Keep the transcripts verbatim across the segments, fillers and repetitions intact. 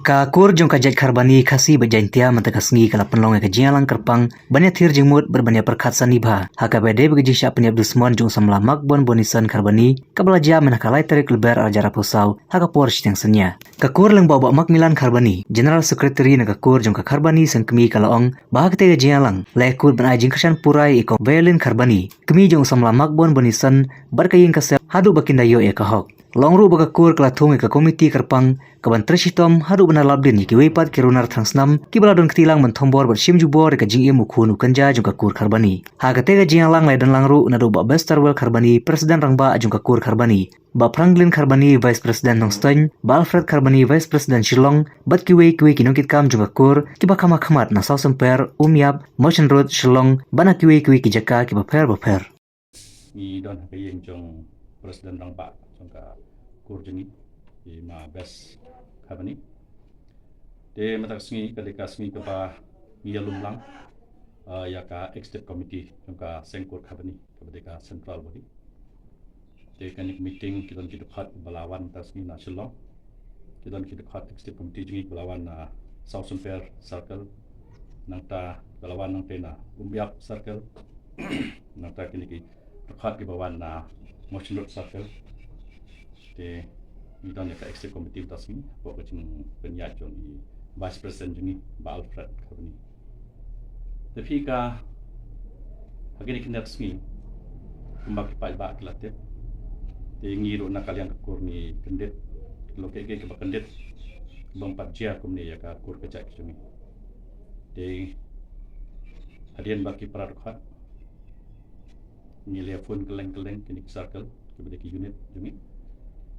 Ka kur jong ka jait Kharbani, Khasi bad Jaintia mynta ka sngi ka la pynlong ïa ka jingïalang kyrpang ban ïathir jingmut bad ban ïapyrkhat sani bha ha kaba ïadei bad ka jingshah pynïap dusmon jong u samla Makbon Bonison Kharbani, kaba la jia mynta ka lai tarik Lber arhajar arphew saw ha ka por shiteng synñia. Ka kur lyngba u Bah Macmillan Kharbani, General Secretary na ka kur jong ka Kharbani Sengkmie, ka la ong ba ha katei ka jingïalang la ïakut ban ai jingkyrshan pura ïa i Kong Violin Kharbani, kmie jong u samla Makbon Bonison, bad ka ïing ka sem haduh ba kin da ïoh ïa ka hok. La ong ruh ba ka kur ka la thung ïa ka komiti kyrpang kaban trei shitom haduh ban da lap dien ïa kiwei pat ki runar thrang snam kiba la don kti lang ban thombor bad shim jubor ïa ka jingim u khun u kynja jong ka kur Kharbani. Ha katei ka jingïalang la ïadon lang ruh naduh u Bah Besterwell Kharbani, President Rangbah jong ka kur Kharbani, Bah Franklin Kharbani, Vice President Nongstoiñ, Bah Alfred Kharbani, Vice President Shillong, bad kiwei kiwei ki nongkitkam jong ka kur kiba kham ha khmat na Sawsymper, Umïap, Mawshynrut, Shillong, bad na kiwei kiwei ki jaka kiba pher ba pher. Ngi don ha ka ïing jong President Rangbah jong ka kur jong ngi, i Ma Bes Kharbani. Te mynta ka sngi ka dei ka sngi kaba ngi ïalum lang, ah, ïa ka executive committee jong ka seng kur Kharbani, kaba dei ka central body. Te kane ka meeting ki don ki dkhot ba la wan mynta ka sngi na Shillong. Ki don ki dkhot executive committee jong ngi ba la wan na Sawsymper Circle. Nangta ba la wan nangta na Umïap Circle. Nangta kine ki dkhot kiba wan na Mawshynrut Circle. Te ngi don ïa ka executive committee mynta ka sngi hapoh ka jingpynïaid jong i Vice President jong ngi, Bah Alfred Kharbani. Te phi ka, ha kine ki khyndai sngi kumba ki paidbah ki la tip, te ngi ruh na ka liang ka kur ngi kyndit, long kaei kaei kaba kyndit, bym pat jia kumne ïa ka kur ka jait ka jong ngi. Te hadien ba ki para dkhot ngi la phone kylleng kylleng kine ki circle, kiba dei ki unit jong ngi.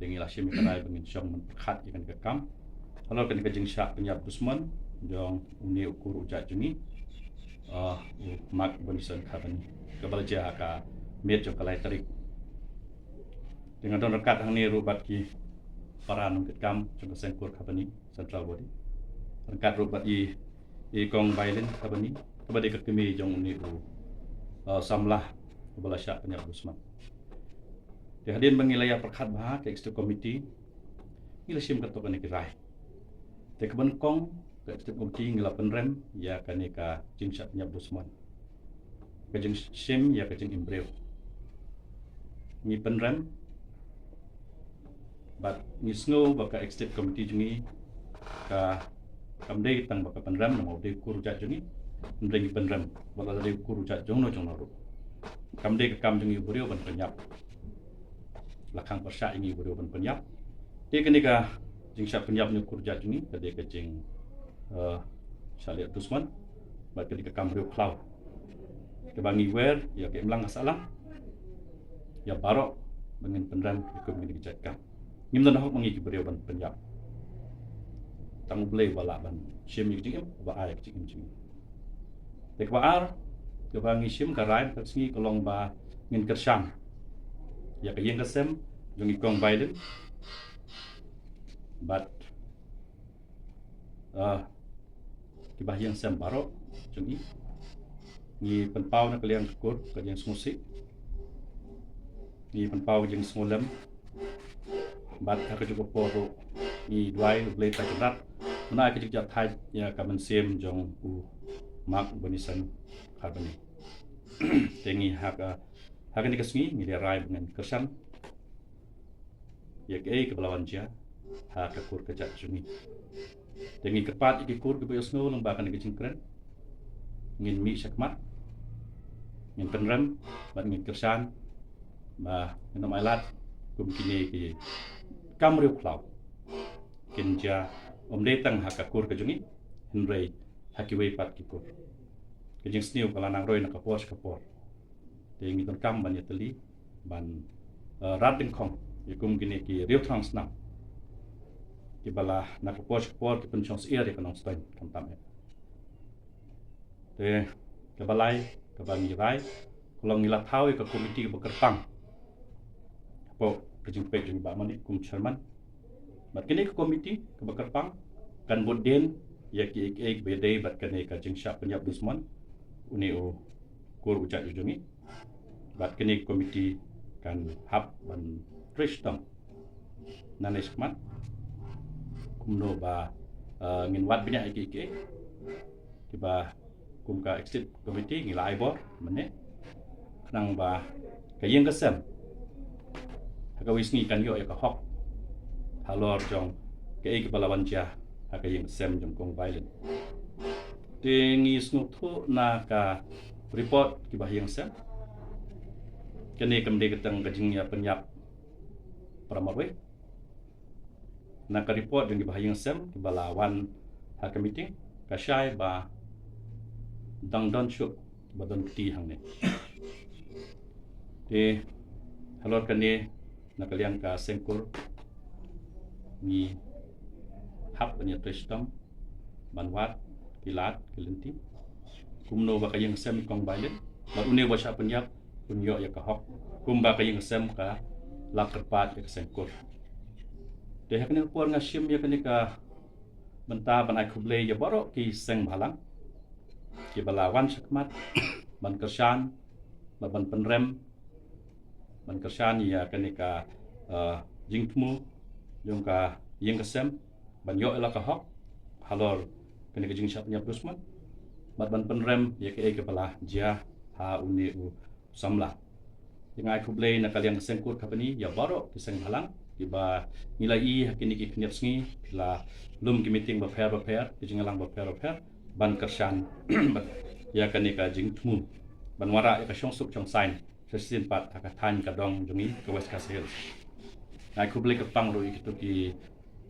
Te ngi la shim ïa ka rai ba ngin shong ban pyrkhat ïa kane ka kam halor kane ka jingshah pynïap dusmon jong une u kur u jait jong ngi, ah, u Mark Bonison Kharbani, kaba la jia ha ka miet jong ka lai tarik. Te nga don ryngkat hangne ruh bad ki para nongkitkam jong ka seng kur Kharbani, central body. Ryngkat ruh bad i, i Kong Violin Kharbani, kaba dei ka kmie jong une u, uh, samla uba la shah pynïap dusmon. Te hadien ba ngi la ïa pyrkhat bha ha ka executive committee, ngi la shim katto katne ki rai. Te kaba nyngkong, ka executive committee ngi la pynrem ïa kane ka jingshah pynïap dusmon, ka jingshim ïa ka jingim briew. Ngi pynrem bad ngi sngew ba ka executive committee jong ngi ka, kam dei tang ba ka pynrem namar u dei u kur u jait jong ngi. Hynrei ngi pynrem ba lada dei u kur u jait jong no jong no ruh, kam dei ka kam jong ngi u briew ban pynïap. La khang pyrshah ïa ngi u briew ban pynïap. Te kane ka jingshah pynïap une u kur u jait jong ngi ka dei ka jing, eh, shah leh dusmon bad ka dei ka kam briew khlaw, kaba ngi wer ïa ka imlang ka sahlang ïa baroh ba ngin pynrem ïa kum kine ki jait kam. Ngim don hok ma ngi ki briew ban pynïap. Tang U Blei uba lah ban shim ïa ka jingim, uba ai ïa ka jingim jong ngi. Te kaba ar, kaba ngi shim ka rai mynta ka sngi ka long ba ngin kyrshan ïa ka ïing ka sem jong i Kong Violin bad, ah, ki bahaïing sem baroh jong i. Ngi pynpaw na ka liang ka kur ka jingsngewsih, ngi pynpaw ka jingsngewlem, bad ha kajuh ka por ruh ngi duwai U Blei Trai Kynrad un ai ka jingjahthait ïa ka mynsiem jong u Mark Bonison Kharbani. Te ngi ha ka, ha kane ka sngi ngi la rai ba ngin kyrshan ïa kaei kaba la wan jia ha ka kur ka jait jong ngi. Te ngi kyrpad ïa ki kur kiba ïohsngew lyngba kane ka jingkren, ngin mih shakhmat, ngin pynrem bad ngin kyrshan ba ngin ym ailad kum kine ki kam briew khlaw kin jia, ym dei tang ha ka kur ka jong ngi, hynrei ha kiwei pat ki kur. Ka jingsniew ka la nang roi na ka por sha ka por. Te ngi donkam ban ïatylli ban, eh, rat dyngkhong ïa kum kine ki riewthrang snam kiba la na ka por sha ka por ki pynshong syiar ïa ka Nongstoiñ khamtam eh. Te kaba lai kaba ngi rai ka long ngi la thaw ïa ka komiti kaba kyrpang hapoh ka jingpeit jong i Bah Manik kum chairman. Bad kane ka komiti kaba kyrpang kan bud dien ïa kiei kiei kiba ïadei bad kane ka jingshah pynïap dusmon une u kur u jait u jong ngi. Bad kane ka komiti kan hap ban trei shitom nangne shakhmat kumno ba Uh, ngin wad bniah ïa ki ki kiba kum ka executive committee ngi la ai bor mynne, khnang ba ka ïing ka sem ha kawei sngi kan ïoh ïa ka hok halor jong kaei kaba la wan jia ha ka ïing ka sem jong Kong Violin. Te ngi sngewthuh na ka report kiba ha ïing sem, kane kam dei ka tang ka jingïapynïap para marwei. Na ka report jong kiba ha ïing sem kiba la wan ha ka meeting, ka shai ba dang don shuh ba don kti hangne. Te halor kane, na ka liang ka seng kur ngi hap ban ïatrei shitom ban wad ki lad ki lynti kumno ba ka ïing sem i Kong Violin bad une uba shah pynïap un ïoh ïa ka hok kumba ka ïing sem ka la kyrpad ïa ka seng kur. Te ha kane ka por nga shim ïa kane ka bynta ban ai khublei ïa baroh ki seng bhalang kiba la wan shakhmat ban kyrshan, ban pynrem, ban kyrshan ïa kane ka, uh, jingthmu jong ka ïing ka sem ban ïoh ïa la ka hok halor kane ka jingshah pynïap dusmon, bad ban pynrem ïa kaei kaba la jia ha une u samla. Te nga ai khublei na ka liang ka seng kur ka bani ïa baroh ki seng bhalang kiba ngi la i ha kine ki khyndiat sngi ki la lum ki meeting bapher bapher, ki jingïalang bapher bapher ban kyrshan ïa kane ka jingthmu ban wanrah ïa ka shongsuk shongsaiñ shisien pat ha ka thaiñ ka dong jong ngi ka West Khasi Hills. Nga ai khublei kyrpang ruh ïa kito ki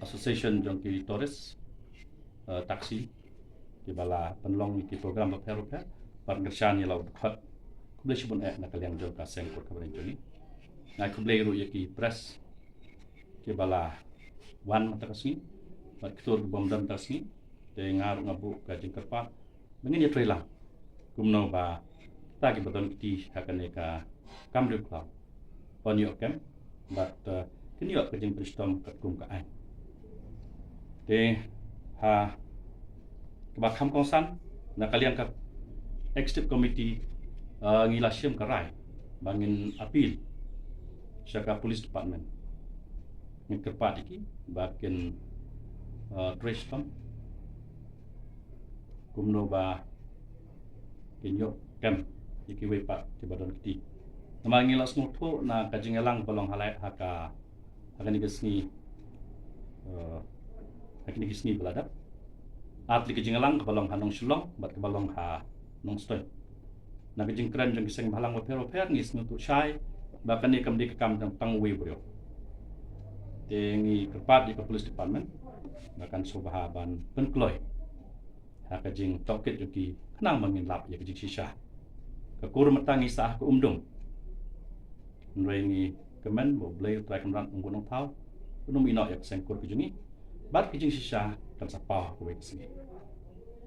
association jong ki tourist, uh, taxi kiba la pynlong ïa ki program bapher bapher ban kyrshan ïa la u dkhot. Khublei shibun eh na ka liang jong ka seng kur ka bani jong ngi. Nga ai khublei ruh ïa ki press kiba la wan mynta ka sngi bad kito kibym don mynta ka sngi. Te nga ruh nga buh ka jingkyrpad ba ngin ïatrei lang kumno ba kita kiba don kti ha kane ka kam riewkhlaw ban ïoh kem bad, uh, kin ïoh ka jingpynshitom katkum ka aiñ. Te ha kaba kham kongsan na ka liang ka executive committee, uh, ngi la shim ka rai ba ngin appeal sha ka police department, ngin kyrpad ïa ki ba kin, uh, trei shitom kumno ba kin ïoh kem ïa kiwei pat kiba don kti. Namar ngi la sngewthuh na ka jingïalang ba long ha la ha ka, ha kine ki sngi, eh, ha kine ki sngi ba la dep, ar tylli ki jingïalang kaba long ha Nongshillong bad kaba long ha Nongstoiñ. Na ka jingkren jong ki seng bhalang bapher bapher ngi sngewthuh shai ba kane kam dei ka kam jong tang uwei u briew. Te ngi kyrpad ïa ka police department ba kan sngewbha ban pynkloi ha ka jingtohkit jong ki khnang ba ngin lap ïa ka jingshisha. Ka kur mynta ngi sah ha ka Umdum. Hynrei ngi kmen ba U Blei U Trai Kynrad un bun nongthaw, un ym ïehnoh ïa ka seng kur ka jong ngi bad ka jingshisha kan sa paw ha kawei ka sngi.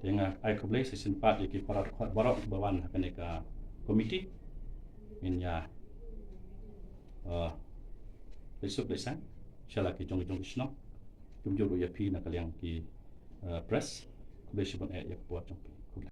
Te nga ai khublei shisien pat ïa ki para dkhot baroh ba wan ha kane ka komiti. Ngin ïa, eh, leit suk leit saiñ sha la ki jong ki jong ki shnong. Kumjuh ruh ïa phi na ka liang ki, eh, press. Khublei shibun eh ïa ka por jong phi. Khublei.